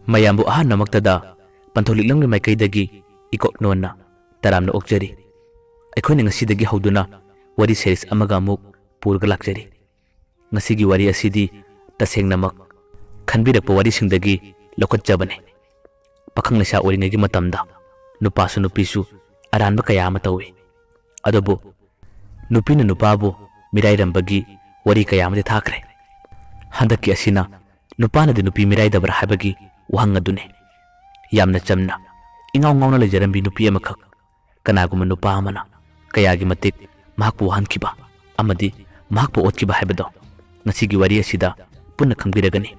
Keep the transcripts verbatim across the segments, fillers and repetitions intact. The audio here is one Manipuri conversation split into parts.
ꯃꯌꯥꯝꯕꯨ ꯑꯍꯥꯟꯕꯃꯛꯇꯗ ꯄꯟꯊꯧ ꯂꯤꯛꯂꯝꯒꯤ ꯃꯥꯏꯀꯩꯗꯒꯤ ꯏꯀꯣꯛ ꯅꯣꯟꯅ ꯇꯔꯥꯝꯅ ꯑꯣꯛꯆꯔꯤ꯫ ꯑꯩꯈꯣꯏꯅ ꯉꯁꯤꯗꯒꯤ ꯍꯧꯗꯨꯅ ꯋꯥꯔꯤ series ꯑꯃꯒ ꯑꯃꯨꯛ ꯄꯨꯔꯒ ꯂꯥꯛꯆꯔꯤ꯫ ꯉꯁꯤꯒꯤ ꯋꯥꯔꯤ ꯑꯁꯤꯗꯤ ꯇꯁꯦꯡꯅꯃꯛ ꯈꯟꯕꯤꯔꯛꯄ ꯋꯥꯔꯤꯁꯤꯡꯗꯒꯤ ꯂꯧꯈꯠꯆꯕꯅꯤ꯫ ꯄꯥꯈꯪ ꯂꯩꯁꯥ ꯑꯣꯏꯔꯤꯉꯩꯒꯤ ꯃꯇꯝꯗ ꯅꯨꯄꯥꯁꯨ ꯅꯨꯄꯤꯁꯨ ꯑꯔꯥꯟꯕ ꯀꯌꯥ ꯑꯃ ꯇꯧꯏ꯫ ꯑꯗꯨꯕꯨ ꯅꯨꯄꯤꯅ ꯅꯨꯄꯥꯕꯨ ꯃꯤꯔꯥꯏꯔꯝꯕꯒꯤ ꯋꯥꯔꯤ ꯀꯌꯥ ꯑꯃꯗꯤ ꯊꯥꯈ꯭ꯔꯦ꯫ ꯍꯟꯗꯛꯀꯤ ꯑꯁꯤꯅ ꯅꯨꯄꯥꯅꯗꯤ ꯅꯨꯄꯤ ꯃꯤꯔꯥꯏꯗꯕ꯭ꯔꯥ ꯍꯥꯏꯕꯒꯤ ꯋꯥꯍꯪ ꯑꯗꯨꯅꯤ꯫ ꯌꯥꯝꯅ ꯆꯝꯅ, ꯏꯉꯥꯎ ꯉꯥꯎꯅ ꯂꯩꯖꯔꯝꯕꯤ ꯅꯨꯄꯤ ꯑꯃꯈꯛ, ꯀꯅꯥꯒꯨꯝꯕ ꯅꯨꯄꯥ ꯑꯃꯅ ꯀꯌꯥꯒꯤ ꯃꯇꯤꯛ ꯃꯍꯥꯛꯄꯨ ꯋꯥꯍꯟꯈꯤꯕ ꯑꯃꯗꯤ ꯃꯍꯥꯛꯄꯨ ꯑꯣꯠꯈꯤꯕ ꯍꯥꯏꯕꯗꯣ ꯉꯁꯤꯒꯤ ꯋꯥꯔꯤ ꯑꯁꯤꯗ ꯄꯨꯟꯅ ꯈꯪꯕꯤꯔꯒꯅꯤ꯫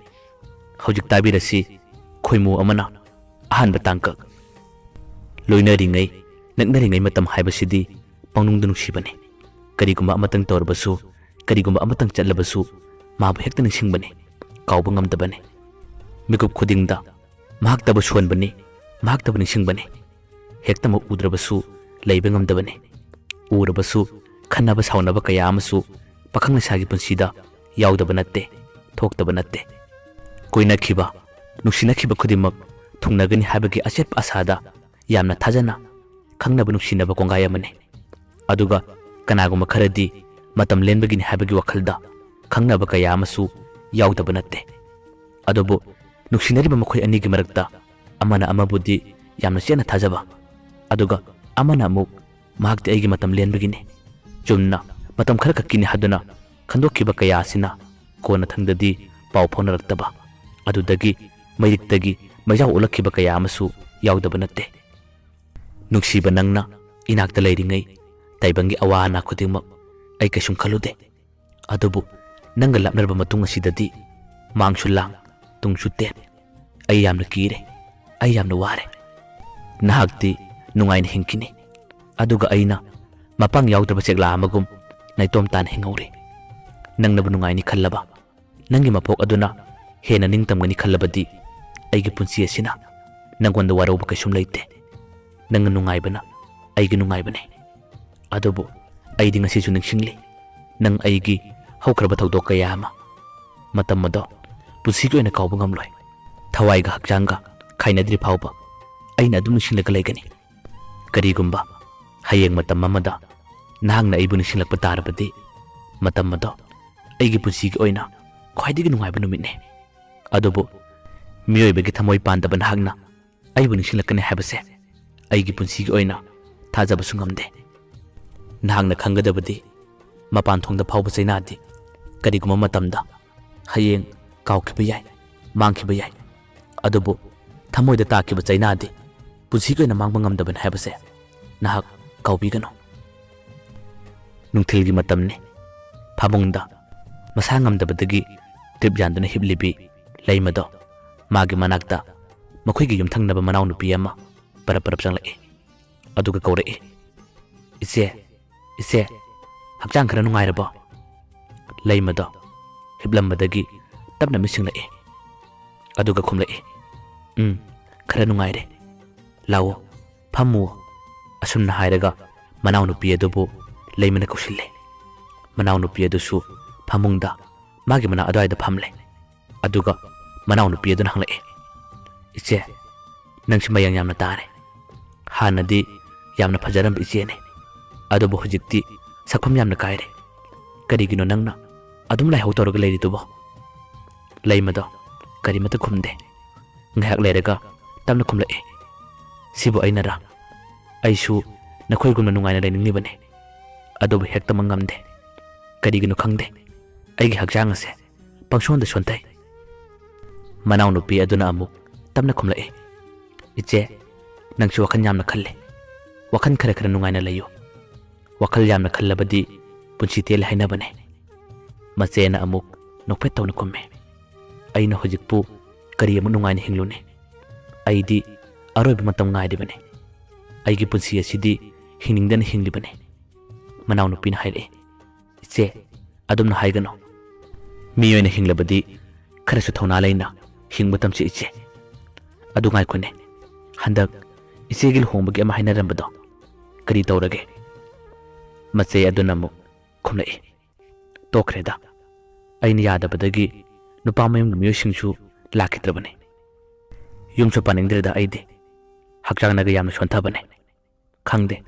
ꯍꯧꯖꯤꯛ ꯇꯥꯕꯤꯔꯁꯤ, ꯈꯣꯏꯃꯨ ꯑꯃꯅ ꯑꯍꯥꯟꯕ ꯇꯥꯡꯀꯛ꯫ ꯂꯣꯏꯅꯔꯤꯉꯩ, ꯅꯛꯅꯔꯤꯉꯩ ꯃꯇꯝ ꯍꯥꯏꯕꯁꯤꯗꯤ ꯄꯪꯅꯨꯡꯗ ꯅꯨꯡꯁꯤꯕꯅꯤ꯫ ꯀꯔꯤꯒꯨꯝꯕ ꯑꯃꯇꯪ ꯇꯧꯔꯕꯁꯨ, ꯀꯔꯤꯒꯨꯝꯕ ꯑꯃꯇꯪ ꯆꯠꯂꯕꯁꯨ, ꯃꯥꯕꯨ ꯍꯦꯛꯇ ꯅꯤꯡꯁꯤꯡꯕꯅꯤ, ꯀꯥꯎꯕ ꯉꯝꯗꯕꯅꯤ꯫ ꯃꯤꯀꯨꯞ ꯈꯨꯗꯤꯡꯗ ꯃꯍꯥꯛꯇꯕꯨ ꯁꯣꯟꯕꯅꯤ, ꯃꯍꯥꯛꯇꯕꯨ ꯅꯤꯡꯁꯤꯡꯕꯅꯤ꯫ ꯍꯦꯛꯇꯃꯛ ꯎꯗ꯭ꯔꯕꯁꯨ ꯂꯩꯕ ꯉꯝꯗꯕꯅꯤ꯫ ꯎꯔꯕꯁꯨ ꯈꯟꯅꯕ ꯁꯥꯎꯅꯕ ꯀꯌꯥ ꯑꯃꯁꯨ ꯄꯥꯈꯪ ꯂꯩꯁꯥꯒꯤ ꯄꯨꯟꯁꯤꯗ ꯌꯥꯎꯗꯕ ꯅꯠꯇꯦ, ꯊꯣꯛꯇꯕ ꯅꯠꯇꯦ꯫ ꯀꯣꯏꯅꯈꯤꯕ, ꯅꯨꯡꯁꯤꯅꯈꯤꯕ ꯈꯨꯗꯤꯡꯃꯛ ꯊꯨꯡꯅꯒꯅꯤ ꯍꯥꯏꯕꯒꯤ ꯑꯆꯦꯠꯄ ꯑꯁꯥꯗ ꯌꯥꯝꯅ ꯊꯥꯖꯅ ꯈꯪꯅꯕ ꯅꯨꯡꯁꯤꯅꯕ ꯀꯣꯡꯒꯥꯏ ꯑꯃꯅꯤ꯫ ꯑꯗꯨꯒ ꯀꯅꯥꯒꯨꯝꯕ ꯈꯔꯗꯤ ꯃꯇꯝ ꯂꯦꯟꯕꯒꯤꯅꯤ ꯍꯥꯏꯕꯒꯤ ꯋꯥꯈꯜꯗ ꯈꯪꯅꯕ ꯀꯌꯥ ꯑꯃꯁꯨ ꯌꯥꯎꯗꯕ ꯅꯠꯇꯦ꯫ ꯑꯗꯨꯕꯨ ꯅꯨꯡꯁꯤꯅꯔꯤꯕ ꯃꯈꯣꯏ ꯑꯅꯤꯒꯤ ꯃꯔꯛꯇ ꯑꯃꯅ ꯑꯃꯕꯨꯗꯤ ꯌꯥꯝꯅ ꯆꯦꯠꯅ ꯊꯥꯖꯕ, ꯑꯗꯨꯒ ꯑꯃꯅ ꯑꯃꯨꯛ "ꯃꯍꯥꯛꯇꯤ ꯑꯩꯒꯤ ꯃꯇꯝ ꯂꯦꯟꯕꯒꯤꯅꯤ, ꯆꯨꯝꯅ ꯃꯇꯝ ꯈꯔ ꯈꯛꯀꯤꯅꯤ" ꯍꯥꯏꯗꯨꯅ ꯈꯟꯗꯣꯛꯈꯤꯕ ꯀꯌꯥ ꯑꯁꯤꯅ ꯀꯣꯟꯅꯊꯪꯗꯗꯤ ꯄꯥꯎ ꯐꯥꯎꯅꯔꯛꯇꯕ, ꯑꯗꯨꯗꯒꯤ ꯃꯩꯔꯤꯛꯇꯒꯤ ꯃꯩꯖꯥꯎ ꯑꯣꯜꯂꯛꯈꯤꯕ ꯀꯌꯥ ꯑꯃꯁꯨ ꯌꯥꯎꯗꯕ ꯅꯠꯇꯦ꯫ ꯅꯨꯡꯁꯤꯕ ꯅꯪꯅ ꯏꯅꯥꯛꯇ ꯂꯩꯔꯤꯉꯩ ꯇꯥꯏꯕꯪꯒꯤ ꯑꯋꯥ ꯑꯅꯥ ꯈꯨꯗꯤꯡꯃꯛ ꯑꯩ ꯀꯩꯁꯨꯝ ꯈꯜꯂꯨꯗꯦ꯫ ꯑꯗꯨꯕꯨ ꯅꯪꯒ ꯂꯥꯞꯅꯔꯕ ꯃꯇꯨꯡ ꯑꯁꯤꯗꯗꯤ ꯃꯥꯡꯁꯨ ꯂꯥꯡ, ꯇꯨꯡꯁꯨ ꯇꯦꯟ꯫ ꯑꯩ ꯌꯥꯝꯅ ꯀꯤꯔꯦ꯫ ꯑꯩ ꯌꯥꯝꯅ ꯋꯥꯔꯦ꯫ ꯅꯍꯥꯛꯇꯤ ꯅꯨꯡꯉꯥꯏꯅ ꯍꯤꯡꯈꯤꯅꯤ꯫ ꯑꯗꯨꯒ ꯑꯩꯅ ꯃꯄꯥꯡ ꯌꯥꯎꯗ꯭ꯔꯕ ꯆꯦꯛꯂꯥ ꯑꯃꯒꯨꯝ ꯅꯥꯏꯇꯣꯝ ꯇꯥꯅ ꯍꯤꯡꯍꯧꯔꯦ꯫ ꯅꯪꯅꯕꯨ ꯅꯨꯡꯉꯥꯏꯅꯤ ꯈꯜꯂꯕ, ꯅꯪꯒꯤ ꯃꯄꯣꯛ ꯑꯗꯨꯅ ꯍꯦꯟꯅ ꯅꯤꯡꯇꯝꯒꯅꯤ ꯈꯜꯂꯕꯗꯤ ꯑꯩꯒꯤ ꯄꯨꯟꯁꯤ ꯑꯁꯤꯅ ꯅꯪꯉꯣꯟꯗ ꯋꯥꯔꯧꯕ ꯀꯩꯁꯨꯝ ꯂꯩꯇꯦ꯫ ꯅꯪꯅ ꯅꯨꯡꯉꯥꯏꯕꯅ ꯑꯩꯒꯤ ꯅꯨꯡꯉꯥꯏꯕꯅꯤ꯫ ꯑꯗꯨꯕꯨ ꯑꯩꯗꯤ ꯉꯁꯤꯁꯨ ꯅꯤꯡꯁꯤꯡꯂꯤ, ꯅꯪ ꯑꯩꯒꯤ ꯍꯧꯈ꯭ꯔꯕ ꯊꯧꯗꯣꯛ ꯀꯌꯥ ꯑꯃ꯫ ꯃꯇꯝ ꯑꯗꯣ ꯄꯨꯟꯁꯤꯒꯤ ꯑꯣꯏꯅ ꯀꯥꯎꯕ ꯉꯝꯂꯣꯏ꯫ ꯊꯋꯥꯏꯒ ꯍꯛꯆꯥꯡꯒ ꯈꯥꯏꯅꯗ꯭ꯔꯤ ꯐꯥꯎꯕ ꯑꯩꯅ ꯑꯗꯨꯝ ꯅꯤꯡꯁꯤꯡꯂꯒ ꯂꯩꯒꯅꯤ꯫ ꯀꯔꯤꯒꯨꯝꯕ ꯍꯌꯦꯡ ꯃꯇꯝ ꯑꯃꯗ ꯅꯍꯥꯛꯅ ꯑꯩꯕꯨ ꯅꯤꯡꯁꯤꯡꯂꯛꯄ ꯇꯥꯔꯕꯗꯤ, ꯃꯇꯝ ꯑꯗꯣ ꯑꯩꯒꯤ ꯄꯨꯟꯁꯤꯒꯤ ꯑꯣꯏꯅ ꯈ꯭ꯋꯥꯏꯗꯒꯤ ꯅꯨꯡꯉꯥꯏꯕ ꯅꯨꯃꯤꯠꯅꯤ꯫ ꯑꯗꯨꯕꯨ ꯃꯤꯑꯣꯏꯕꯒꯤ ꯊꯃꯣꯏ ꯄꯥꯟꯗꯕ ꯅꯍꯥꯛꯅ ꯑꯩꯕꯨ ꯅꯤꯡꯁꯤꯡꯂꯛꯀꯅꯤ ꯍꯥꯏꯕꯁꯦ ꯑꯩꯒꯤ ꯄꯨꯟꯁꯤꯒꯤ ꯑꯣꯏꯅ ꯊꯥꯖꯕꯁꯨ ꯉꯝꯗꯦ꯫ ꯅꯍꯥꯛꯅ ꯈꯪꯒꯗꯕꯗꯤ, ꯃꯄꯥꯟ ꯊꯣꯡꯗ ꯐꯥꯎꯕ ꯆꯩꯅꯥꯗꯦ꯫ ꯀꯔꯤꯒꯨꯝꯕ ꯃꯇꯝꯗ ꯍꯌꯦꯡ ꯀꯥꯎꯈꯤꯕ ꯌꯥꯏ, ꯃꯥꯡꯈꯤꯕ ꯌꯥꯏ, ꯑꯗꯨꯕꯨ ꯊꯃꯣꯏꯗ ꯇꯥꯈꯤꯕ ꯆꯩꯅꯥꯗꯤ ꯄꯨꯟꯁꯤꯒꯤ ꯑꯣꯏꯅ ꯃꯥꯡꯕ ꯉꯝꯗꯕꯅꯤ ꯍꯥꯏꯕꯁꯦ ꯅꯍꯥꯛ ꯀꯥꯎꯕꯤꯒꯅꯨ꯫ ꯅꯨꯡꯊꯤꯜꯒꯤ ꯃꯇꯝꯅꯤ꯫ ꯐꯃꯨꯡꯗ ꯃꯁꯥ ꯉꯝꯗꯕꯗꯒꯤ ꯇ꯭ꯔꯤꯞ ꯌꯥꯟꯗꯨꯅ ꯍꯤꯞꯂꯤꯕꯤ ꯂꯩꯃꯗꯣ ꯃꯥꯒꯤ ꯃꯅꯥꯛꯇ ꯃꯈꯣꯏꯒꯤ ꯌꯨꯝꯊꯪꯅꯕ ꯃꯅꯥꯎꯅꯨꯄꯤ ꯑꯃ ꯄꯔꯞ ꯄꯔꯞ ꯆꯪꯂꯛꯏ꯫ ꯑꯗꯨꯒ ꯀꯧꯔꯛꯏ, "ꯏꯆꯦ, ꯏꯆꯦ, ꯍꯛꯆꯥꯡ ꯈꯔ ꯅꯨꯡꯉꯥꯏꯔꯕꯣ?" ꯂꯩꯃꯗꯣ ꯍꯤꯞꯂꯝꯕꯗꯒꯤ ꯇꯞꯅ ꯃꯤꯠ ꯁꯤꯡꯂꯛꯏ꯫ ꯑꯗꯨꯒ ꯈꯨꯝꯂꯛꯏ, "ꯎꯝ, ꯈꯔ ꯅꯨꯡꯉꯥꯏꯔꯦ꯫ ꯂꯥꯛꯑꯣ, ꯐꯝꯃꯨ꯫" ꯑꯁꯨꯝꯅ ꯍꯥꯏꯔꯒ ꯃꯅꯥꯎꯅꯨꯄꯤ ꯑꯗꯨꯕꯨ ꯂꯩꯃꯅ ꯀꯧꯁꯤꯜꯂꯦ꯫ ꯃꯅꯥꯎꯅꯨꯄꯤ ꯑꯗꯨꯁꯨ ꯐꯃꯨꯡꯗ ꯃꯥꯒꯤ ꯃꯅꯥꯛ ꯑꯗꯨꯋꯥꯏꯗ ꯐꯝꯂꯦ꯫ ꯑꯗꯨꯒ ꯃꯅꯥꯎꯅꯨꯄꯤ ꯑꯗꯨꯅ ꯍꯪꯂꯛꯑꯦ, "ꯏꯆꯦ, ꯅꯪꯁꯤ ꯃꯌꯦꯡ ꯌꯥꯝꯅ ꯇꯥꯔꯦ꯫ ꯍꯥꯟꯅꯗꯤ ꯌꯥꯝꯅ ꯐꯖꯔꯝꯕ ꯏꯆꯦꯅꯤ, ꯑꯗꯨꯕꯨ ꯍꯧꯖꯤꯛꯇꯤ ꯁꯛꯐꯝ ꯌꯥꯝꯅ ꯀꯥꯏꯔꯦ꯫ ꯀꯔꯤꯒꯤꯅꯣ ꯅꯪꯅ ꯑꯗꯨꯝ ꯂꯥꯏꯍꯧ ꯇꯧꯔꯒ ꯂꯩꯔꯤꯗꯨꯕꯣ?" ꯂꯩꯃꯗꯣ ꯀꯔꯤꯃꯠꯇ ꯈꯨꯝꯗꯦ꯫ ꯉꯥꯏꯍꯥꯛ ꯂꯩꯔꯒ ꯇꯞꯅ ꯈꯨꯝꯂꯛꯑꯦ, "ꯁꯤꯕꯨ ꯑꯩꯅꯔꯥ? ꯑꯩꯁꯨ ꯅꯈꯣꯏꯒꯨꯝꯅ ꯅꯨꯡꯉꯥꯏꯅ ꯂꯩꯅꯤꯡꯂꯤꯕꯅꯤ, ꯑꯗꯨꯕꯨ ꯍꯦꯛꯇꯃꯛ ꯉꯝꯗꯦ꯫ ꯀꯔꯤꯒꯤꯅꯣ ꯈꯪꯗꯦ, ꯑꯩꯒꯤ ꯍꯛꯆꯥꯡ ꯑꯁꯦ ꯄꯪꯁꯣꯟꯗ ꯁꯣꯟꯊꯩ꯫" ꯃꯅꯥꯎꯅꯨꯄꯤ ꯑꯗꯨꯅ ꯑꯃꯨꯛ ꯇꯞꯅ ꯈꯨꯝꯂꯛꯏ, "ꯏꯆꯦ, ꯅꯪꯁꯨ ꯋꯥꯈꯜ ꯌꯥꯝꯅ ꯈꯜꯂꯦ꯫ ꯋꯥꯈꯜ ꯈꯔ ꯈꯔ ꯅꯨꯡꯉꯥꯏꯅ ꯂꯩꯌꯨ꯫ ꯋꯥꯈꯜ ꯌꯥꯝꯅ ꯈꯜꯂꯕꯗꯤ ꯄꯨꯟꯁꯤ ꯇꯦꯜꯂꯦ ꯍꯥꯏꯅꯕꯅꯦ꯫" ꯃꯆꯦꯅ ꯑꯃꯨꯛ ꯅꯣꯛꯐꯦꯠ ꯇꯧꯅ ꯈꯨꯝꯃꯤ, "ꯑꯩꯅ ꯍꯧꯖꯤꯛꯄꯨ ꯀꯔꯤ ꯑꯃꯨꯛ ꯅꯨꯡꯉꯥꯏꯅ ꯍꯤꯡꯂꯨꯅꯤ? ꯑꯩꯗꯤ ꯑꯔꯣꯏꯕ ꯃꯇꯝ ꯉꯥꯏꯔꯤꯕꯅꯤ꯫ ꯑꯩꯒꯤ ꯄꯨꯟꯁꯤ ꯑꯁꯤꯗꯤ ꯍꯤꯡꯅꯤꯡꯗꯅ ꯍꯤꯡꯂꯤꯕꯅꯤ꯫" ꯃꯅꯥꯎꯅꯨꯄꯤꯅ ꯍꯥꯏꯔꯛꯏ, "ꯏꯆꯦ, ꯑꯗꯨꯝꯅ ꯍꯥꯏꯒꯅꯨ꯫ ꯃꯤꯑꯣꯏꯅ ꯍꯤꯡꯂꯕꯗꯤ ꯈꯔꯁꯨ ꯊꯧꯅꯥ ꯂꯩꯅ ꯍꯤꯡꯕ ꯇꯝꯁꯤ ꯏꯆꯦ꯫ ꯑꯗꯨ ꯉꯥꯏꯈꯣꯅꯦ, ꯍꯟꯗꯛ ꯏꯆꯦꯒꯤ ꯂꯨꯍꯣꯡꯕꯒꯤ ꯑꯃ ꯍꯥꯏꯅꯔꯝꯕꯗꯣ ꯀꯔꯤ ꯇꯧꯔꯒꯦ?" ꯃꯆꯦ ꯑꯗꯨꯅ ꯑꯃꯨꯛ ꯈꯨꯝꯂꯛꯏ, "ꯇꯣꯛꯈ꯭ꯔꯦꯗ꯫ ꯑꯩꯅ ꯌꯥꯗꯕꯗꯒꯤ ꯅꯨꯄꯥ ꯃꯌꯨꯝꯒꯤ ꯃꯤꯑꯣꯏꯁꯤꯡꯁꯨ ꯂꯥꯛꯈꯤꯗ꯭ꯔꯕꯅꯤ꯫ ꯌꯨꯝꯁꯨ ꯄꯥꯅꯤꯡꯗ꯭ꯔꯦꯗ ꯑꯩꯗꯤ꯫ ꯍꯛꯆꯥꯡꯅꯒ ꯌꯥꯝꯅ ꯁꯣꯟꯊꯕꯅꯦ꯫ ꯈꯪꯗꯦ,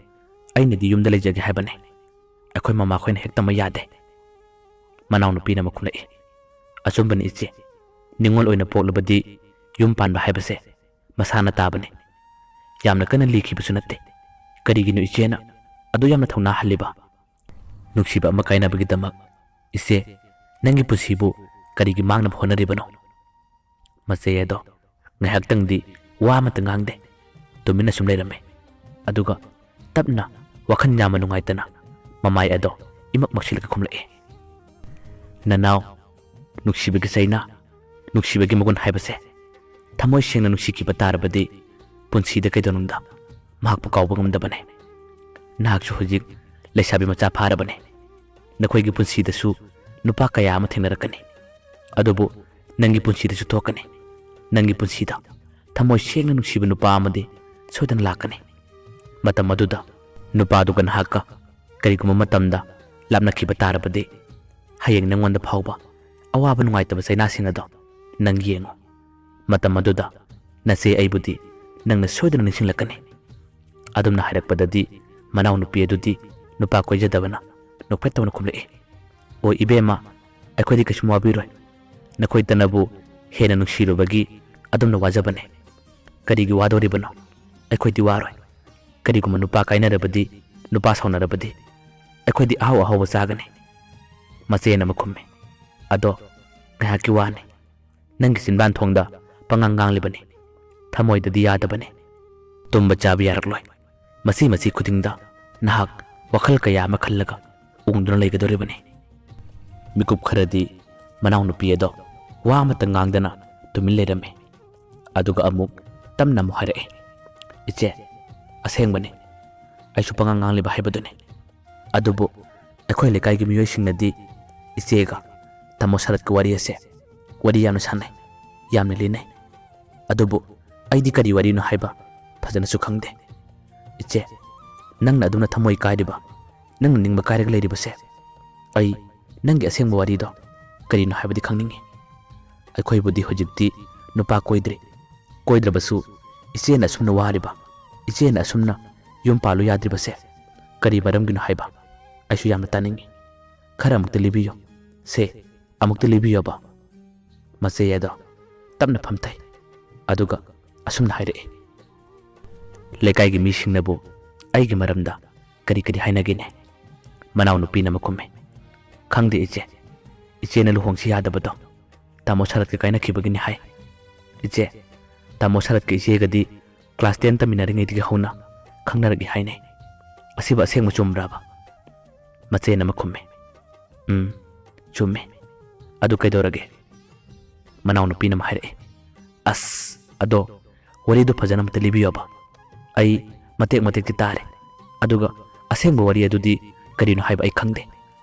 ꯑꯩꯅꯗꯤ ꯌꯨꯝꯗ ꯂꯩꯖꯒꯦ ꯍꯥꯏꯕꯅꯦ꯫ ꯑꯩꯈꯣꯏ ꯃꯃꯥꯈꯣꯏꯅ ꯍꯦꯛꯇꯃꯛ ꯌꯥꯗꯦ꯫ ꯃꯅꯥꯎꯅꯨꯄꯤꯅ ꯑꯃꯨꯛ ꯈꯨꯝꯂꯛꯏ, "ꯑꯆꯨꯝꯕꯅꯤ ꯏꯆꯦ, ꯅꯤꯉꯣꯜ ꯑꯣꯏꯅ ꯄꯣꯛꯂꯕꯗꯤ ꯌꯨꯝ ꯄꯥꯟꯕ ꯍꯥꯏꯕꯁꯦ ꯃꯁꯥꯅ ꯇꯥꯕꯅꯤ꯫ ꯌꯥꯝꯅ ꯀꯟꯅ ꯂꯤꯈꯤꯕꯁꯨ ꯅꯠꯇꯦ꯫ ꯀꯔꯤꯒꯤꯅꯣ ꯏꯆꯦꯅ ꯑꯗꯨ ꯌꯥꯝꯅ ꯊꯧꯅꯥ ꯍꯜꯂꯤꯕ? ꯅꯨꯡꯁꯤꯕ ꯑꯃ ꯀꯥꯏꯅꯕꯒꯤꯗꯃꯛ ꯏꯆꯦ, ꯅꯪꯒꯤ ꯄꯨꯟꯁꯤꯕꯨ ꯀꯔꯤꯒꯤ ꯃꯥꯡꯅꯕ ꯍꯣꯠꯅꯔꯤꯕꯅꯣ?" ꯃꯆꯦ ꯑꯗꯣ ꯉꯥꯏꯍꯥꯛꯇꯪꯗꯤ ꯋꯥ ꯑꯃꯠꯇ ꯉꯥꯡꯗꯦ꯫ ꯇꯨꯃꯤꯟꯅ ꯁꯨꯝ ꯂꯩꯔꯝꯃꯤ꯫ ꯑꯗꯨꯒ ꯇꯞꯅ, ꯋꯥꯈꯜ ꯌꯥꯝꯅ ꯅꯨꯡꯉꯥꯏꯇꯅ ꯃꯃꯥꯏ ꯑꯗꯣ ꯏꯃꯛ ꯃꯛꯁꯤꯜꯂꯒ ꯈꯨꯝꯂꯛꯏ, "ꯅꯅꯥꯎ, ꯅꯨꯡꯁꯤꯕꯒꯤ ꯆꯩꯅꯥ, ꯅꯨꯡꯁꯤꯕꯒꯤ ꯃꯒꯨꯟ ꯍꯥꯏꯕꯁꯦ ꯊꯃꯣꯏ ꯁꯦꯡꯅ ꯅꯨꯡꯁꯤꯈꯤꯕ ꯇꯥꯔꯕꯗꯤ ꯄꯨꯟꯁꯤꯗ ꯀꯩꯗꯧꯅꯨꯡꯗ ꯃꯍꯥꯛꯄꯨ ꯀꯥꯎꯕ ꯉꯝꯗꯕꯅꯦ꯫ ꯅꯍꯥꯛꯁꯨ ꯍꯧꯖꯤꯛ ꯂꯩꯁꯥꯕꯤ ꯃꯆꯥ ꯐꯥꯔꯕꯅꯦ꯫ ꯅꯈꯣꯏꯒꯤ ꯄꯨꯟꯁꯤꯗꯁꯨ ꯅꯨꯄꯥ ꯀꯌꯥ ꯑꯃ ꯊꯦꯡꯅꯔꯛꯀꯅꯤ꯫ ꯑꯗꯨꯕꯨ ꯅꯪꯒꯤ ꯄꯨꯟꯁꯤꯗꯁꯨ ꯊꯣꯛꯀꯅꯤ꯫ ꯅꯪꯒꯤ ꯄꯨꯟꯁꯤꯗ ꯊꯃꯣꯏ ꯁꯦꯡꯅ ꯅꯨꯡꯁꯤꯕ ꯅꯨꯄꯥ ꯑꯃꯗꯤ ꯁꯣꯏꯗꯅ ꯂꯥꯛꯀꯅꯤ꯫ ꯃꯇꯝ ꯑꯗꯨꯗ ꯅꯨꯄꯥꯗꯨꯒ ꯅꯍꯥꯛꯀ ꯀꯔꯤꯒꯨꯝꯕ ꯃꯇꯝꯗ ꯂꯥꯞꯅꯈꯤꯕ ꯇꯥꯔꯕꯗꯤ, ꯍꯌꯦꯡ ꯅꯪꯉꯣꯟꯗ ꯐꯥꯎꯕ ꯑꯋꯥꯕ ꯅꯨꯡꯉꯥꯏꯇꯕ ꯆꯩꯅꯥꯁꯤꯡ ꯑꯗꯣ ꯅꯪ ꯌꯦꯡꯉꯨ꯫ ꯃꯇꯝ ꯑꯗꯨꯗ ꯅꯆꯦ ꯑꯩꯕꯨꯗꯤ ꯅꯪꯅ ꯁꯣꯏꯗꯅ ꯅꯤꯡꯁꯤꯡꯂꯛꯀꯅꯤ꯫" ꯑꯗꯨꯝꯅ ꯍꯥꯏꯔꯛꯄꯗꯗꯤ ꯃꯅꯥꯎꯅꯨꯄꯤ ꯑꯗꯨꯗꯤ ꯅꯨꯄꯥ ꯀꯣꯏꯖꯗꯕꯅ ꯅꯣꯛꯐꯦꯠ ꯇꯧꯅ ꯈꯨꯝꯂꯛꯏ, "ꯑꯣ ꯏꯕꯦꯝꯃ, ꯑꯩꯈꯣꯏꯗꯤ ꯀꯩꯁꯨꯝ ꯋꯥꯕꯤꯔꯣꯏ꯫ ꯅꯈꯣꯏꯇꯅꯕꯨ ꯍꯦꯟꯅ ꯅꯨꯡꯁꯤꯔꯨꯕꯒꯤ ꯑꯗꯨꯝꯅ ꯋꯥꯖꯕꯅꯦ꯫ ꯀꯔꯤꯒꯤ ꯋꯥꯗꯣꯔꯤꯕꯅꯣ? ꯑꯩꯈꯣꯏꯗꯤ ꯋꯥꯔꯣꯏ꯫ ꯀꯔꯤꯒꯨꯝꯕ ꯅꯨꯄꯥ ꯀꯥꯏꯅꯔꯕꯗꯤ, ꯅꯨꯄꯥ ꯁꯥꯎꯅꯔꯕꯗꯤ ꯑꯩꯈꯣꯏꯗꯤ ꯑꯍꯥꯎ ꯑꯍꯥꯎꯕ ꯆꯥꯒꯅꯤ꯫" ꯃꯆꯦꯅ ꯑꯃꯨꯛ ꯈꯨꯝꯃꯤ, "ꯑꯗꯣ ꯉꯥꯏꯍꯥꯛꯀꯤ ꯋꯥꯅꯤ꯫ ꯅꯪꯒꯤ ꯆꯤꯟꯕꯥꯟ ꯊꯣꯡꯗ ꯄꯉꯥꯡ ꯉꯥꯡꯂꯤꯕꯅꯤ꯫ ꯊꯃꯣꯏꯗꯗꯤ ꯌꯥꯗꯕꯅꯤ꯫ ꯇꯨꯝꯕ ꯆꯥꯕ ꯌꯥꯔꯛꯂꯣꯏ꯫ ꯃꯁꯤ ꯃꯁꯤ ꯈꯨꯗꯤꯡꯗ ꯅꯍꯥꯛ ꯋꯥꯈꯜ ꯀꯌꯥ ꯑꯃ ꯈꯜꯂꯒ ꯎꯪꯗꯨꯅ ꯂꯩꯒꯗꯧꯔꯤꯕꯅꯤ꯫" ꯃꯤꯀꯨꯞ ꯈꯔꯗꯤ ꯃꯅꯥꯎꯅꯨꯄꯤ ꯑꯗꯣ ꯋꯥ ꯑꯃꯠꯇ ꯉꯥꯡꯗꯅ ꯇꯨꯃꯤꯟ ꯂꯩꯔꯝꯃꯤ꯫ ꯑꯗꯨꯒ ꯑꯃꯨꯛ ꯇꯞꯅ ꯑꯃꯨꯛ ꯍꯥꯏꯔꯛꯏ, "ꯏꯆꯦ, ꯑꯁꯦꯡꯕꯅꯤ, ꯑꯩꯁꯨ ꯄꯉꯥꯡ ꯉꯥꯡꯂꯤꯕ ꯍꯥꯏꯕꯗꯨꯅꯤ꯫ ꯑꯗꯨꯕꯨ ꯑꯩꯈꯣꯏ ꯂꯩꯀꯥꯏꯒꯤ ꯃꯤꯑꯣꯏꯁꯤꯡꯅꯗꯤ ꯏꯆꯦꯒ ꯇꯥꯃꯣ ꯁꯔꯠꯀꯤ ꯋꯥꯔꯤ ꯑꯁꯦ ꯋꯥꯔꯤ ꯌꯥꯝꯅ ꯁꯥꯟꯅꯩ, ꯌꯥꯝꯅ ꯂꯤꯅꯩ꯫ ꯑꯗꯨꯕꯨ ꯑꯩꯗꯤ ꯀꯔꯤ ꯋꯥꯔꯤꯅꯣ ꯍꯥꯏꯕ ꯐꯖꯅꯁꯨ ꯈꯪꯗꯦ꯫ ꯏꯆꯦ, ꯅꯪꯅ ꯑꯗꯨꯝꯅ ꯊꯃꯣꯏ ꯀꯥꯏꯔꯤꯕ, ꯅꯪꯅ ꯅꯤꯡꯕ ꯀꯥꯏꯔꯒ ꯂꯩꯔꯤꯕꯁꯦ, ꯑꯩ ꯅꯪꯒꯤ ꯑꯁꯦꯡꯕ ꯋꯥꯔꯤꯗꯣ ꯀꯔꯤꯅꯣ ꯍꯥꯏꯕꯗꯤ ꯈꯪꯅꯤꯡꯉꯤ꯫ ꯑꯩꯈꯣꯏꯕꯨꯗꯤ ꯍꯧꯖꯤꯛꯇꯤ ꯅꯨꯄꯥ ꯀꯣꯏꯗ꯭ꯔꯤ꯫ ꯀꯣꯏꯗ꯭ꯔꯕꯁꯨ ꯏꯆꯦꯅ ꯑꯁꯨꯝꯅ ꯋꯥꯔꯤꯕ, ꯏꯆꯦꯅ ꯑꯁꯨꯝꯅ ꯌꯨꯝ ꯄꯥꯜꯂꯨ ꯌꯥꯗ꯭ꯔꯤꯕꯁꯦ ꯀꯔꯤ ꯃꯔꯝꯒꯤꯅꯣ ꯍꯥꯏꯕ ꯑꯩꯁꯨ ꯌꯥꯝꯅ ꯇꯥꯅꯤꯡꯏ꯫ ꯈꯔ ꯑꯃꯨꯛꯇ ꯂꯤꯕꯤꯌꯨ꯫ ꯁꯦ, ꯑꯃꯨꯛꯇ ꯂꯤꯕꯤꯌꯣꯕ꯫ ꯃꯆꯦ ꯑꯗꯣ ꯇꯞꯅ ꯐꯝꯊꯩ꯫ ꯑꯗꯨꯒ ꯑꯁꯨꯝꯅ ꯍꯥꯏꯔꯛꯏ, "ꯂꯩꯀꯥꯏꯒꯤ ꯃꯤꯁꯤꯡꯅꯕꯨ ꯑꯩꯒꯤ ꯃꯔꯝꯗ ꯀꯔꯤ ꯀꯔꯤ ꯍꯥꯏꯅꯒꯦꯅꯦ?" ꯃꯅꯥꯎꯅꯨꯄꯤꯅ ꯑꯃ ꯈꯨꯝꯃꯤ, "ꯈꯪꯗꯦ ꯏꯆꯦ, ꯏꯆꯦꯅ ꯂꯨꯍꯣꯡꯁꯤ ꯌꯥꯗꯕꯗꯣ ꯇꯥꯃꯣ ꯁꯔꯠꯀ ꯀꯥꯏꯅꯈꯤꯕꯒꯤꯅꯤ ꯍꯥꯏ꯫ ꯏꯆꯦ, ꯇꯥꯃꯣ ꯁꯔꯠꯀ ꯏꯆꯦꯒꯗꯤ class ten ꯇꯝꯃꯤꯟꯅꯔꯤꯉꯩꯗꯒꯤ ꯍꯧꯅ ꯈꯪꯅꯔꯛꯏ ꯍꯥꯏꯅꯩ꯫ ꯑꯁꯤꯕꯨ ꯑꯁꯦꯡꯕ ꯆꯨꯝꯕ꯭ꯔꯕ?" ꯃꯆꯦꯅ ꯑꯃ ꯈꯨꯝꯃꯤ, "ꯎꯝ, ꯆꯨꯝꯃꯤ꯫ ꯑꯗꯨ ꯀꯩꯗꯧꯔꯒꯦ?" ꯃꯅꯥꯎꯅꯨꯄꯤꯅ ꯑꯃ ꯍꯥꯏꯔꯛꯏ, "ꯑꯁ, ꯑꯗꯣ ꯋꯥꯔꯤꯗꯣ ꯐꯖꯅ ꯑꯃꯇ ꯂꯤꯕꯤꯌꯣꯕ꯫ ꯑꯩ ꯃꯇꯦꯛ ꯃꯇꯦꯛꯇꯤ ꯇꯥꯔꯦ, ꯑꯗꯨꯒ ꯑꯁꯦꯡꯕ ꯋꯥꯔꯤ ꯑꯗꯨꯗꯤ ꯀꯔꯤꯅꯣ ꯍꯥꯏꯕ ꯑꯩ ꯈꯪꯗꯦ꯫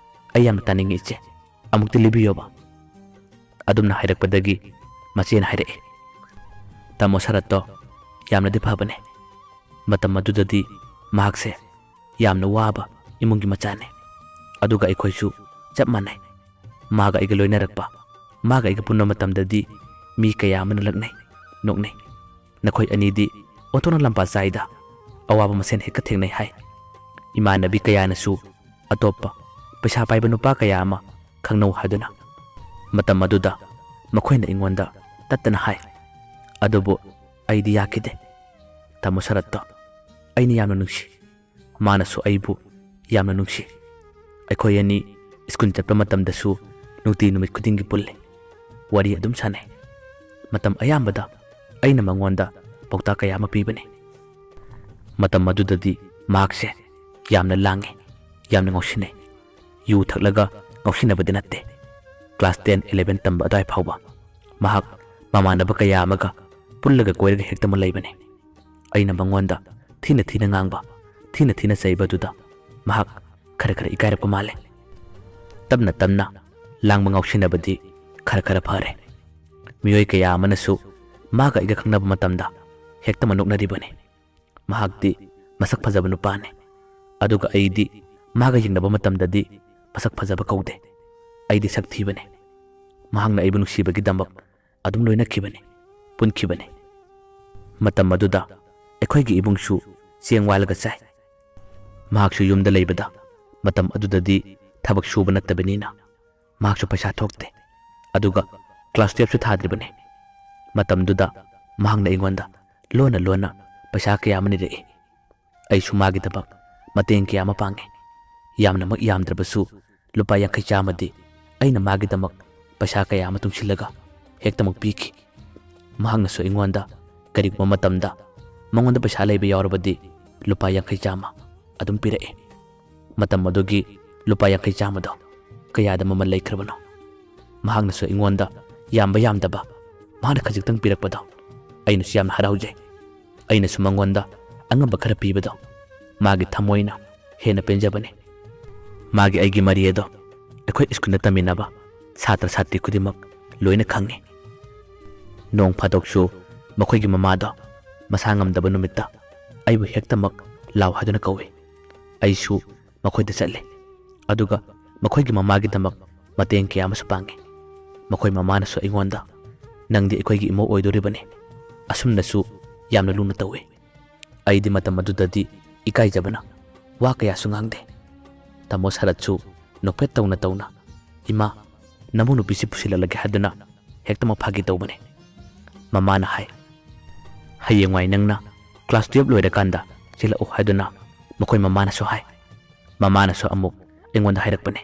ꯑꯩ ꯌꯥꯝꯅ ꯇꯥꯅꯤꯡꯉꯤ ꯏꯆꯦ, ꯑꯃꯨꯛꯇ ꯂꯤꯕꯤꯌꯣꯕ꯫" ꯑꯗꯨꯝꯅ ꯍꯥꯏꯔꯛꯄꯗꯒꯤ ꯃꯆꯦꯅ ꯍꯥꯏꯔꯛꯏ, "ꯇꯥꯃꯣ ꯁꯔꯠꯇꯣ ꯌꯥꯝꯅꯗꯤ ꯐꯕꯅꯦ꯫ ꯃꯇꯝ ꯑꯗꯨꯗꯗꯤ ꯃꯍꯥꯛꯁꯦ ꯌꯥꯝꯅ ꯋꯥꯕ ꯏꯃꯨꯡꯒꯤ ꯃꯆꯥꯅꯦ꯫ ꯑꯗꯨꯒ ꯑꯩꯈꯣꯏꯁꯨ ꯆꯞ ꯃꯥꯟꯅꯩ꯫ ꯃꯥꯒ ꯑꯩꯒ ꯂꯣꯏꯅꯔꯛꯄ, ꯃꯥꯒ ꯑꯩꯒ ꯄꯨꯟꯕ ꯃꯇꯝꯗꯗꯤ ꯃꯤ ꯀꯌꯥ ꯑꯃꯅ ꯂꯛꯅꯩ, ꯅꯣꯛꯅꯩ꯫ ꯅꯈꯣꯏ ꯑꯅꯤꯗꯤ ꯑꯣꯟꯊꯣꯛꯅ ꯂꯝꯄꯥ ꯆꯥꯏꯗ, ꯑꯋꯥꯕ ꯃꯁꯦꯟ ꯍꯦꯛꯇ ꯊꯦꯡꯅꯩ" ꯍꯥꯏ꯫ ꯏꯃꯥꯟꯅꯕꯤ ꯀꯌꯥꯅꯁꯨ ꯑꯇꯣꯞꯄ ꯄꯩꯁꯥ ꯄꯥꯏꯕ ꯅꯨꯄꯥ ꯀꯌꯥ ꯑꯃ ꯈꯪꯅꯧ ꯍꯥꯏꯗꯨꯅ ꯃꯇꯝ ꯑꯗꯨꯗ ꯃꯈꯣꯏꯅ ꯑꯩꯉꯣꯟꯗ ꯇꯠꯇꯅ ꯍꯥꯏ꯫ ꯑꯗꯨꯕꯨ ꯑꯩꯗꯤ ꯌꯥꯈꯤꯗꯦ꯫ ꯇꯥꯃꯣ ꯁꯔꯠꯇꯣ ꯑꯩꯅ ꯌꯥꯝꯅ ꯅꯨꯡꯁꯤ꯫ ꯃꯥꯅꯁꯨ ꯑꯩꯕꯨ ꯌꯥꯝꯅ ꯅꯨꯡꯁꯤ꯫ ꯑꯩꯈꯣꯏ ꯑꯅꯤ ꯁ꯭ꯀꯨꯜ ꯆꯠꯄ ꯃꯇꯝꯗꯁꯨ ꯅꯨꯡꯇꯤ ꯅꯨꯃꯤꯠ ꯈꯨꯗꯤꯡꯒꯤ ꯄꯨꯜꯂꯤ꯫ ꯋꯥꯔꯤ ꯑꯗꯨꯝ ꯁꯥꯟꯅꯩ꯫ ꯃꯇꯝ ꯑꯌꯥꯝꯕꯗ ꯑꯩꯅ ꯃꯉꯣꯟꯗ ꯄꯥꯎꯇꯥꯛ ꯀꯌꯥ ꯑꯃ ꯄꯤꯕꯅꯤ꯫ ꯃꯇꯝ ꯑꯗꯨꯗꯗꯤ ꯃꯍꯥꯛꯁꯦ ꯌꯥꯝꯅ ꯂꯥꯡꯉꯤ, ꯌꯥꯝꯅ ꯉꯥꯎꯁꯤꯟꯅꯩ꯫ ꯌꯨ ꯊꯛꯂꯒ ꯉꯥꯎꯁꯤꯟꯅꯕꯗꯤ ꯅꯠꯇꯦ꯫ Class ten, eleven ꯇꯝꯕ ꯑꯗꯨꯋꯥꯏ ꯐꯥꯎꯕ ꯃꯍꯥꯛ ꯃꯃꯥꯟꯅꯕ ꯀꯌꯥ ꯑꯃꯒ ꯄꯨꯜꯂꯒ ꯀꯣꯏꯔꯒ ꯍꯦꯛꯇꯃꯛ ꯂꯩꯕꯅꯤ꯫ ꯑꯩꯅ ꯃꯉꯣꯟꯗ ꯊꯤꯅ ꯊꯤꯅ ꯉꯥꯡꯕ, ꯊꯤꯅ ꯊꯤꯅ ꯆꯩꯕ ꯑꯗꯨꯗ ꯃꯍꯥꯛ ꯈꯔ ꯈꯔ ꯏꯀꯥꯏꯔꯛꯄ ꯃꯥꯜꯂꯦ꯫ ꯇꯞꯅ ꯇꯞꯅ ꯂꯥꯡꯕ ꯉꯥꯎꯁꯤꯟꯅꯕꯗꯤ ꯈꯔ ꯈꯔ ꯐꯔꯦ꯫ ꯃꯤꯑꯣꯏ ꯀꯌꯥ ꯑꯃꯅꯁꯨ ꯃꯥꯒ ꯑꯩꯒ ꯈꯪꯅꯕ ꯃꯇꯝꯗ ꯍꯦꯛꯇꯃꯛ ꯅꯣꯛꯅꯔꯤꯕꯅꯤ꯫ ꯃꯍꯥꯛꯇꯤ ꯃꯁꯛ ꯐꯖꯕ ꯅꯨꯄꯥꯅꯤ꯫ ꯑꯗꯨꯒ ꯑꯩꯗꯤ ꯃꯥꯒ ꯌꯦꯡꯅꯕ ꯃꯇꯝꯗꯗꯤ ꯃꯁꯛ ꯐꯖꯕ ꯀꯧꯗꯦ꯫ ꯑꯩꯗꯤ ꯁꯛ ꯊꯤꯕꯅꯤ꯫ ꯃꯍꯥꯛꯅ ꯑꯩꯕꯨ ꯅꯨꯡꯁꯤꯕꯒꯤꯗꯃꯛ ꯑꯗꯨꯝ ꯂꯣꯏꯅꯈꯤꯕꯅꯤ, ꯄꯨꯟꯈꯤꯕꯅꯤ꯫ ꯃꯇꯝ ꯑꯗꯨꯗ ꯑꯩꯈꯣꯏꯒꯤ ꯏꯃꯨꯡꯁꯨ ꯆꯦꯡ ꯋꯥꯜꯂꯒ ꯆꯥꯏ꯫ ꯃꯍꯥꯛꯁꯨ ꯌꯨꯝꯗ ꯂꯩꯕꯗ ꯃꯇꯝ ꯑꯗꯨꯗꯗꯤ ꯊꯕꯛ ꯁꯨꯕ ꯅꯠꯇꯕꯅꯤꯅ ꯃꯍꯥꯛꯁꯨ ꯄꯩꯁꯥ ꯊꯣꯛꯇꯦ꯫ ꯑꯗꯨꯒ ꯀ꯭ꯂꯥꯁ ꯇꯨꯌꯦꯜꯐꯁꯨ ꯊꯥꯗ꯭ꯔꯤꯕꯅꯤ꯫ ꯃꯇꯝꯗꯨꯗ ꯃꯍꯥꯛꯅ ꯑꯩꯉꯣꯟꯗ ꯂꯣꯟꯅ ꯂꯣꯟꯅ ꯄꯩꯁꯥ ꯀꯌꯥ ꯑꯃ ꯅꯤꯔꯛꯏ꯫ ꯑꯩꯁꯨ ꯃꯥꯒꯤꯗꯃꯛ ꯃꯇꯦꯡ ꯀꯌꯥ ꯑꯃ ꯄꯥꯡꯉꯤ꯫ ꯌꯥꯝꯅꯃꯛ ꯌꯥꯝꯗ꯭ꯔꯕꯁꯨ ꯂꯨꯄꯥ ꯌꯥꯡꯈꯩ ꯆꯥꯝꯃꯗꯤ ꯑꯩꯅ ꯃꯥꯒꯤꯗꯃꯛ ꯄꯩꯁꯥ ꯀꯌꯥ ꯑꯃ ꯇꯨꯡꯁꯤꯜꯂꯒ ꯍꯦꯛꯇꯃꯛ ꯄꯤꯈꯤ꯫ ꯃꯍꯥꯛꯅꯁꯨ ꯑꯩꯉꯣꯟꯗ ꯀꯔꯤꯒꯨꯝꯕ ꯃꯇꯝꯗ ꯃꯉꯣꯟꯗ ꯄꯩꯁꯥ ꯂꯩꯕ ꯌꯥꯎꯔꯕꯗꯤ ꯂꯨꯄꯥ ꯌꯥꯡꯈꯩ ꯆꯥꯝꯃ ꯑꯗꯨꯝ ꯄꯤꯔꯛꯏ꯫ ꯃꯇꯝ ꯑꯗꯨꯒꯤ ꯂꯨꯄꯥ ꯌꯥꯡꯈꯩ ꯆꯥꯝꯃꯗꯣ ꯀꯌꯥꯗ ꯃꯃꯜ ꯂꯩꯈ꯭ꯔꯕꯅꯣ? ꯃꯍꯥꯛꯅꯁꯨ ꯑꯩꯉꯣꯟꯗ ꯌꯥꯝꯕ ꯌꯥꯝꯗꯕ ꯃꯍꯥꯛꯅ ꯈꯖꯤꯛꯇꯪ ꯄꯤꯔꯛꯄꯗꯣ ꯑꯩꯅꯁꯨ ꯌꯥꯝꯅ ꯍꯔꯥꯎꯖꯩ꯫ ꯑꯩꯅꯁꯨ ꯃꯉꯣꯟꯗ ꯑꯉꯝꯕ ꯈꯔ ꯄꯤꯕꯗꯣ ꯃꯥꯒꯤ ꯊꯃꯣꯏꯅ ꯍꯦꯟꯅ ꯄꯦꯟꯖꯕꯅꯤ꯫ ꯃꯥꯒꯤ ꯑꯩꯒꯤ ꯃꯔꯤ ꯑꯗꯣ ꯑꯩꯈꯣꯏ ꯁ꯭ꯀꯨꯜꯗ ꯇꯝꯃꯤꯟꯅꯕ ꯁꯥꯇ꯭ꯔ ꯁꯥꯇ꯭ꯔꯤ ꯈꯨꯗꯤꯡꯃꯛ ꯂꯣꯏꯅ ꯈꯪꯉꯤ꯫ ꯅꯣꯡ ꯐꯥꯗꯣꯛꯁꯨ ꯃꯈꯣꯏꯒꯤ ꯃꯃꯥꯗꯣ ꯃꯁꯥ ꯉꯝꯗꯕ ꯅꯨꯃꯤꯠꯇ ꯑꯩꯕꯨ ꯍꯦꯛꯇꯃꯛ ꯂꯥꯎ ꯍꯥꯏꯗꯨꯅ ꯀꯧꯏ꯫ ꯑꯩꯁꯨ ꯃꯈꯣꯏꯗ ꯆꯠꯂꯤ꯫ ꯑꯗꯨꯒ ꯃꯈꯣꯏꯒꯤ ꯃꯃꯥꯒꯤꯗꯃꯛ ꯃꯇꯦꯡ ꯀꯌꯥ ꯑꯃꯁꯨ ꯄꯥꯡꯉꯤ꯫ ꯃꯈꯣꯏ ꯃꯃꯥꯅꯁꯨ ꯑꯩꯉꯣꯟꯗ, "ꯅꯪꯗꯤ ꯑꯩꯈꯣꯏꯒꯤ ꯏꯃꯧ ꯑꯣꯏꯗꯣꯔꯤꯕꯅꯤ꯫ ꯑꯁꯨꯝꯅꯁꯨ ꯌꯥꯝꯅ ꯂꯨꯅ ꯇꯧꯏ꯫" ꯑꯩꯗꯤ ꯃꯇꯝ ꯑꯗꯨꯗꯗꯤ ꯏꯀꯥꯏꯖꯕꯅ ꯋꯥ ꯀꯌꯥꯁꯨ ꯉꯥꯡꯗꯦ꯫ ꯇꯥꯃꯣ ꯁꯔꯠꯁꯨ ꯅꯣꯛꯐꯦꯠ ꯇꯧꯅ ꯇꯧꯅ, "ꯏꯃꯥ, ꯅꯃꯧ ꯅꯨꯄꯤꯁꯤ ꯄꯨꯁꯤꯜꯂꯛꯂꯒꯦ" ꯍꯥꯏꯗꯨꯅ ꯍꯦꯛꯇꯃꯛ ꯐꯥꯒꯤ ꯇꯧꯕꯅꯤ꯫ ꯃꯃꯥꯅ ꯍꯥꯏ, "ꯍꯌꯦꯡꯋꯥꯏ ꯅꯪꯅ ꯀ꯭ꯂꯥꯁ ꯇꯨꯌꯦꯜꯐ ꯂꯣꯏꯔꯀꯥꯟꯗ ꯆꯦꯜꯂꯛꯎ" ꯍꯥꯏꯗꯨꯅ ꯃꯈꯣꯏ ꯃꯃꯥꯅꯁꯨ ꯍꯥꯏ꯫ ꯃꯃꯥꯅꯁꯨ ꯑꯃꯨꯛ ꯑꯩꯉꯣꯟꯗ ꯍꯥꯏꯔꯛꯄꯅꯤ,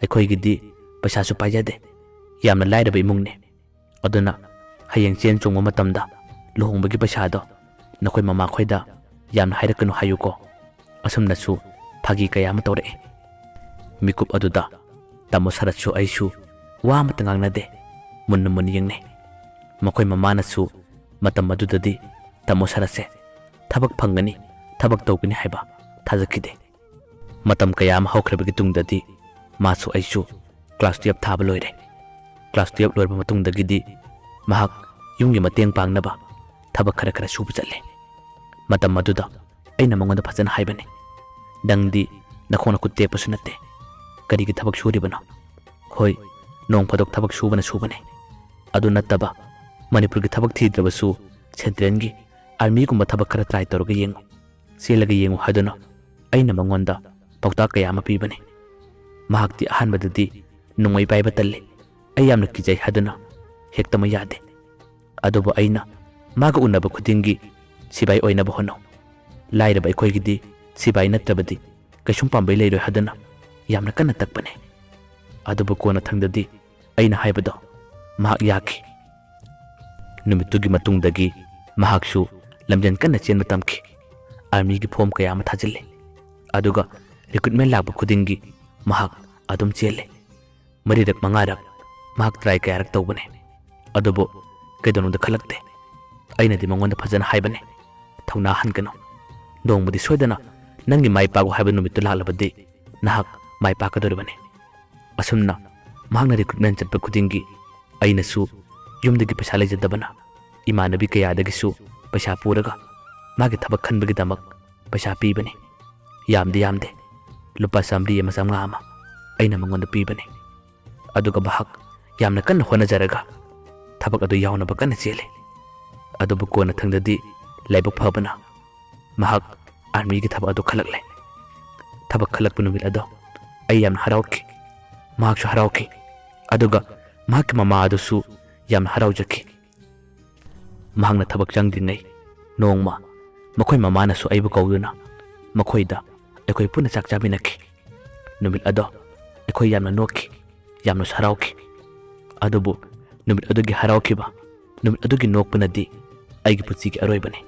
"ꯑꯩꯈꯣꯏꯒꯤꯗꯤ ꯄꯩꯁꯥꯁꯨ ꯄꯥꯏꯖꯗꯦ, ꯌꯥꯝꯅ ꯂꯥꯏꯔꯕ ꯏꯃꯨꯡꯅꯤ꯫ ꯑꯗꯨꯅ ꯍꯌꯦꯡ ꯆꯦꯟ ꯆꯣꯡꯕ ꯃꯇꯝꯗ ꯂꯨꯍꯣꯡꯕꯒꯤ ꯄꯩꯁꯥꯗꯣ ꯅꯈꯣꯏ ꯃꯃꯥꯈꯣꯏꯗ ꯌꯥꯝꯅ ꯍꯥꯏꯔꯛꯀꯅꯨ ꯍꯥꯏꯌꯨꯀꯣ꯫" ꯑꯁꯨꯝꯅꯁꯨ ꯐꯥꯒꯤ ꯀꯌꯥ ꯑꯃ ꯇꯧꯔꯛꯏ꯫ ꯃꯤꯀꯨꯞ ꯑꯗꯨꯗ ꯇꯥꯃꯣ ꯁꯔꯠꯁꯨ ꯑꯩꯁꯨ ꯋꯥ ꯑꯃꯠꯇ ꯉꯥꯡꯅꯗꯦ, ꯃꯨꯟꯅ ꯃꯨꯟꯅ ꯌꯦꯡꯅꯩ꯫ ꯃꯈꯣꯏ ꯃꯃꯥꯅꯁꯨ ꯃꯇꯝ ꯑꯗꯨꯗꯗꯤ ꯇꯥꯃꯣ ꯁꯔꯠꯁꯦ ꯊꯕꯛ ꯐꯪꯒꯅꯤ, ꯊꯕꯛ ꯇꯧꯒꯅꯤ ꯍꯥꯏꯕ ꯊꯥꯖꯈꯤꯗꯦ꯫ ꯃꯇꯝ ꯀꯌꯥ ꯑꯃ ꯍꯧꯈ꯭ꯔꯕꯒꯤ ꯇꯨꯡꯗꯗꯤ ꯃꯥꯁꯨ ꯑꯩꯁꯨ ꯀ꯭ꯂꯥꯁ ꯇꯨꯌꯦꯜꯐ ꯊꯥꯕ ꯂꯣꯏꯔꯦ꯫ ꯀ꯭ꯂꯥꯁ ꯇꯨꯌꯦꯜꯐ ꯂꯣꯏꯔꯕ ꯃꯇꯨꯡꯗꯒꯤꯗꯤ ꯃꯍꯥꯛ ꯌꯨꯝꯒꯤ ꯃꯇꯦꯡ ꯄꯥꯡꯅꯕ ꯊꯕꯛ ꯈꯔ ꯈꯔ ꯁꯨꯕ ꯆꯠꯂꯦ꯫ ꯃꯇꯝ ꯑꯗꯨꯗ ꯑꯩꯅ ꯃꯉꯣꯟꯗ ꯐꯖꯅ ꯍꯥꯏꯕꯅꯤ, "ꯅꯪꯗꯤ ꯅꯈꯣꯡ ꯅꯈꯨꯠ ꯇꯦꯛꯄꯁꯨ ꯅꯠꯇꯦ, ꯀꯔꯤꯒꯤ ꯊꯕꯛ ꯁꯨꯔꯤꯕꯅꯣ?" ꯍꯣꯏ, ꯅꯣꯡ ꯐꯥꯗꯣꯛ ꯊꯕꯛ ꯁꯨꯕꯅ ꯁꯨꯕꯅꯤ꯫ ꯑꯗꯨ ꯅꯠꯇꯕ ꯃꯅꯤꯄꯨꯔꯒꯤ ꯊꯕꯛ ꯊꯤꯗ꯭ꯔꯕꯁꯨ ꯁꯦꯟꯇ꯭ꯔꯦꯜꯒꯤ ꯑꯥꯔꯃꯤꯒꯨꯝꯕ ꯊꯕꯛ ꯈꯔ ꯇ꯭ꯔꯥꯏ ꯇꯧꯔꯒ ꯌꯦꯡꯉꯨ, ꯆꯦꯜꯂꯒ ꯌꯦꯡꯉꯨ ꯍꯥꯏꯗꯨꯅ ꯑꯩꯅ ꯃꯉꯣꯟꯗ ꯄꯥꯎꯇꯥꯛ ꯀꯌꯥ ꯑꯃ ꯄꯤꯕꯅꯤ꯫ ꯃꯍꯥꯛꯇꯤ ꯑꯍꯥꯟꯕꯗꯗꯤ ꯅꯣꯡꯃꯩ ꯄꯥꯏꯕ ꯇꯜꯂꯤ, ꯑꯩ ꯌꯥꯝꯅ ꯀꯤꯖꯩ ꯍꯥꯏꯗꯨꯅ ꯍꯦꯛꯇꯃꯛ ꯌꯥꯗꯦ꯫ ꯑꯗꯨꯕꯨ ꯑꯩꯅ ꯃꯥꯒ ꯎꯅꯕ ꯈꯨꯗꯤꯡꯒꯤ ꯁꯤꯕꯥꯏ ꯑꯣꯏꯅꯕ ꯍꯣꯠꯅꯧ, ꯂꯥꯏꯔꯕ ꯑꯩꯈꯣꯏꯒꯤꯗꯤ ꯁꯤꯕꯥꯏ ꯅꯠꯇ꯭ꯔꯕꯗꯤ ꯀꯩꯁꯨꯝ ꯄꯥꯝꯕꯩ ꯂꯩꯔꯣꯏ ꯍꯥꯏꯗꯨꯅ ꯌꯥꯝꯅ ꯀꯟꯅ ꯇꯛꯄꯅꯦ꯫ ꯑꯗꯨꯕꯨ ꯀꯣꯟꯅꯊꯪꯗꯗꯤ ꯑꯩꯅ ꯍꯥꯏꯕꯗꯣ ꯃꯍꯥꯛ ꯌꯥꯈꯤ꯫ ꯅꯨꯃꯤꯠꯇꯨꯒꯤ ꯃꯇꯨꯡꯗꯒꯤ ꯃꯍꯥꯛꯁꯨ ꯂꯝꯖꯦꯟ ꯀꯟꯅ ꯆꯦꯟꯕ ꯇꯝꯈꯤ꯫ ꯑꯥꯔꯃꯤꯒꯤ ꯐꯣꯝ ꯀꯌꯥ ꯑꯃ ꯊꯥꯖꯤꯜꯂꯤ꯫ ꯑꯗꯨꯒ ꯔꯤꯀ꯭ꯔꯨꯠꯃꯦꯟ ꯂꯥꯛꯄ ꯈꯨꯗꯤꯡꯒꯤ ꯃꯍꯥꯛ ꯑꯗꯨꯝ ꯆꯦꯜꯂꯤ꯫ ꯃꯔꯤꯔꯛ ꯃꯉꯥꯔꯛ ꯃꯍꯥꯛ ꯇ꯭ꯔꯥꯏ ꯀꯌꯥꯔꯛ ꯇꯧꯕꯅꯤ꯫ ꯑꯗꯨꯕꯨ ꯀꯩꯗꯧꯅꯨꯡꯗ ꯈꯜꯂꯛꯇꯦ꯫ ꯑꯩꯅꯗꯤ ꯃꯉꯣꯟꯗ ꯐꯖꯅ ꯍꯥꯏꯕꯅꯤ, "ꯊꯧꯅꯥ ꯍꯟꯒꯅꯨ꯫ ꯅꯣꯡꯃꯗꯤ ꯁꯣꯏꯗꯅ ꯅꯪꯒꯤ ꯃꯥꯏ ꯄꯥꯛꯎ ꯍꯥꯏꯕ ꯅꯨꯃꯤꯠꯇꯨ ꯂꯥꯛꯂꯕꯗꯤ ꯅꯍꯥꯛ ꯃꯥꯏ ꯄꯥꯛꯀꯗꯧꯔꯤꯕꯅꯤ"꯫ ꯑꯁꯨꯝꯅ ꯃꯍꯥꯛꯅ ꯔꯤꯀ꯭ꯔꯨꯠꯃꯦꯟ ꯆꯠꯄ ꯈꯨꯗꯤꯡꯒꯤ ꯑꯩꯅꯁꯨ ꯌꯨꯝꯗꯒꯤ ꯄꯩꯁꯥ ꯂꯩꯖꯗꯕꯅ ꯏꯃꯥꯟꯅꯕꯤ ꯀꯌꯥꯗꯒꯤꯁꯨ ꯄꯩꯁꯥ ꯄꯨꯔꯒ ꯃꯥꯒꯤ ꯊꯕꯛ ꯈꯟꯕꯒꯤꯗꯃꯛ ꯄꯩꯁꯥ ꯄꯤꯕꯅꯤ꯫ ꯌꯥꯝꯗꯤ ꯌꯥꯝꯗꯦ, ꯂꯨꯄꯥ ꯆꯥꯃꯔꯤ ꯑꯃ ꯆꯥꯝꯃꯉꯥ ꯑꯃ ꯑꯩꯅ ꯃꯉꯣꯟꯗ ꯄꯤꯕꯅꯤ꯫ ꯑꯗꯨꯒ ꯃꯍꯥꯛ ꯌꯥꯝꯅ ꯀꯟꯅ ꯍꯣꯠꯅꯖꯔꯒ ꯊꯕꯛ ꯑꯗꯨ ꯌꯥꯎꯅꯕ ꯀꯟꯅ ꯆꯦꯜꯂꯤ꯫ ꯑꯗꯨꯕꯨ ꯀꯣꯟꯅꯊꯪꯗꯗꯤ ꯂꯥꯏꯕꯛ ꯐꯕꯅ ꯃꯍꯥꯛ ꯑꯥꯔꯃꯤꯒꯤ ꯊꯕꯛ ꯑꯗꯨ ꯈꯜꯂꯛꯂꯦ꯫ ꯊꯕꯛ ꯈꯜꯂꯛꯄ ꯅꯨꯃꯤꯠ ꯑꯗꯣ ꯑꯩ ꯌꯥꯝꯅ ꯍꯔꯥꯎꯈꯤ, ꯃꯍꯥꯛꯁꯨ ꯍꯔꯥꯎꯈꯤ, ꯑꯗꯨꯒ ꯃꯍꯥꯛꯀꯤ ꯃꯃꯥ ꯑꯗꯨꯁꯨ ꯌꯥꯝꯅ ꯍꯔꯥꯎꯖꯈꯤ꯫ ꯃꯍꯥꯛꯅ ꯊꯕꯛ ꯆꯪꯗ꯭ꯔꯤꯉꯩ ꯅꯣꯡꯃ ꯃꯈꯣꯏ ꯃꯃꯥꯅꯁꯨ ꯑꯩꯕꯨ ꯀꯧꯗꯨꯅ ꯃꯈꯣꯏꯗ ꯑꯩꯈꯣꯏ ꯄꯨꯟꯅ ꯆꯥꯛ ꯆꯥꯃꯤꯟꯅꯈꯤ꯫ ꯅꯨꯃꯤꯠ ꯑꯗꯣ ꯑꯩꯈꯣꯏ ꯌꯥꯝꯅ ꯅꯣꯛꯈꯤ, ꯌꯥꯝꯅꯁꯨ ꯍꯔꯥꯎꯈꯤ꯫ ꯑꯗꯨꯕꯨ ꯅꯨꯃꯤꯠ ꯑꯗꯨꯒꯤ ꯍꯔꯥꯎꯈꯤꯕ, ꯅꯨꯃꯤꯠ ꯑꯗꯨꯒꯤ ꯅꯣꯛꯄꯅꯗꯤ ꯑꯩꯒꯤ ꯄꯨꯟꯁꯤꯒꯤ ꯑꯔꯣꯏꯕꯅꯤ꯫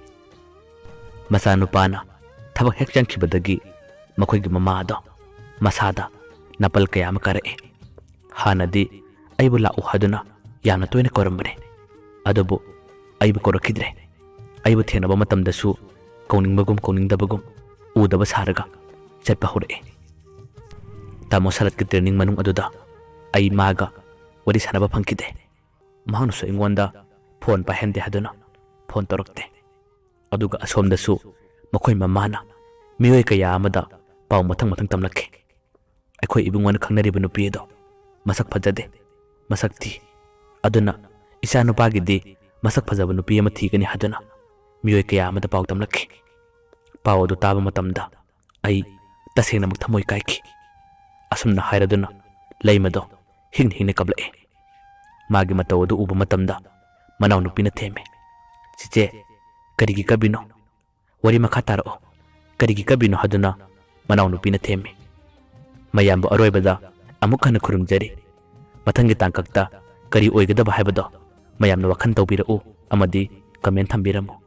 ꯃꯆꯥꯅꯨꯄꯥꯅ ꯊꯕꯛ ꯍꯦꯛ ꯆꯪꯈꯤꯕꯗꯒꯤ ꯃꯈꯣꯏꯒꯤ ꯃꯃꯥ ꯑꯗꯣ ꯃꯁꯥꯗ ꯅꯥꯄꯜ ꯀꯌꯥ ꯑꯃ ꯀꯥꯔꯛꯑꯦ꯫ ꯍꯥꯟꯅꯗꯤ ꯑꯩꯕꯨ ꯂꯥꯛꯎ ꯍꯥꯏꯗꯨꯅ ꯌꯥꯝꯅ ꯇꯣꯏꯅ ꯀꯧꯔꯝꯕꯅꯦ꯫ ꯑꯗꯨꯕꯨ ꯑꯩꯕꯨ ꯀꯧꯔꯛꯈꯤꯗ꯭ꯔꯦ꯫ ꯑꯩꯕꯨ ꯊꯦꯡꯅꯕ ꯃꯇꯝꯗꯁꯨ ꯀꯧꯅꯤꯡꯕꯒꯨꯝ ꯀꯧꯅꯤꯡꯗꯕꯒꯨꯝ ꯎꯗꯕ ꯁꯥꯔꯒ ꯆꯠꯄ ꯍꯧꯔꯛꯑꯦ꯫ ꯇꯥꯃꯣ ꯁꯔꯠꯀꯤ ꯇ꯭ꯔꯦꯅꯤꯡ ꯃꯅꯨꯡ ꯑꯗꯨꯗ ꯑꯩ ꯃꯥꯒ ꯋꯥꯔꯤ ꯁꯥꯟꯅꯕ ꯐꯪꯈꯤꯗꯦ꯫ ꯃꯍꯥꯛꯅꯁꯨ ꯑꯩꯉꯣꯟꯗ ꯐꯣꯟ ꯄꯥꯏꯍꯟꯗꯦ ꯍꯥꯏꯗꯨꯅ ꯐꯣꯟ ꯇꯧꯔꯛꯇꯦ꯫ ꯑꯗꯨꯒ ꯑꯁꯣꯝꯗꯁꯨ ꯃꯈꯣꯏ ꯃꯃꯥꯅ ꯃꯤꯑꯣꯏ ꯀꯌꯥ ꯑꯃꯗ ꯄꯥꯎ ꯃꯊꯪ ꯃꯊꯪ ꯇꯝꯂꯛꯈꯤ꯫ ꯑꯩꯈꯣꯏ ꯏꯕꯨꯡꯉꯣꯅ ꯈꯪꯅꯔꯤꯕ ꯅꯨꯄꯤ ꯑꯗꯣ ꯃꯁꯛ ꯐꯖꯗꯦ, ꯃꯁꯛ ꯊꯤ꯫ ꯑꯗꯨꯅ ꯏꯆꯥ ꯅꯨꯄꯥꯒꯤꯗꯤ ꯃꯁꯛ ꯐꯖꯕ ꯅꯨꯄꯤ ꯑꯃ ꯊꯤꯒꯅꯤ ꯍꯥꯏꯗꯨꯅ ꯃꯤꯑꯣꯏ ꯀꯌꯥ ꯑꯃꯗ ꯄꯥꯎ ꯇꯝꯂꯛꯈꯤ꯫ ꯄꯥꯎ ꯑꯗꯨ ꯇꯥꯕ ꯃꯇꯝꯗ ꯑꯩ ꯇꯁꯦꯡꯅꯃꯛ ꯊꯃꯣꯏ ꯀꯥꯏꯈꯤ꯫ ꯑꯁꯨꯝꯅ ꯍꯥꯏꯔꯗꯨꯅ ꯂꯩꯃꯗꯣ ꯍꯤꯡꯅ ꯍꯤꯡꯅ ꯀꯞꯂꯛꯑꯦ꯫ ꯃꯥꯒꯤ ꯃꯇꯧ ꯑꯗꯨ ꯎꯕ ꯃꯇꯝꯗ ꯃꯅꯥꯎꯅꯨꯄꯤꯅ ꯊꯦꯝꯃꯦ, "ꯆꯤꯆꯦ, ꯀꯔꯤꯒꯤ ꯀꯞꯄꯤꯅꯣ? ꯋꯥꯔꯤ ꯃꯈꯥ ꯇꯥꯔꯛꯑꯣ꯫ ꯀꯔꯤꯒꯤ ꯀꯞꯄꯤꯅꯣ?" ꯍꯥꯏꯗꯨꯅ ꯃꯅꯥꯎꯅꯨꯄꯤꯅ ꯊꯦꯝꯃꯤ꯫ ꯃꯌꯥꯝꯕꯨ ꯑꯔꯣꯏꯕꯗ ꯑꯃꯨꯛ ꯍꯟꯅ ꯈꯨꯔꯨꯝꯖꯔꯤ꯫ ꯃꯊꯪꯒꯤ ꯇꯥꯡꯀꯛꯇ ꯀꯔꯤ ꯑꯣꯏꯒꯗꯕ ꯍꯥꯏꯕꯗꯣ ꯃꯌꯥꯝꯅ ꯋꯥꯈꯜ ꯇꯧꯕꯤꯔꯛꯎ ꯑꯃꯗꯤ comment ꯊꯝꯕꯤꯔꯝꯃꯨ꯫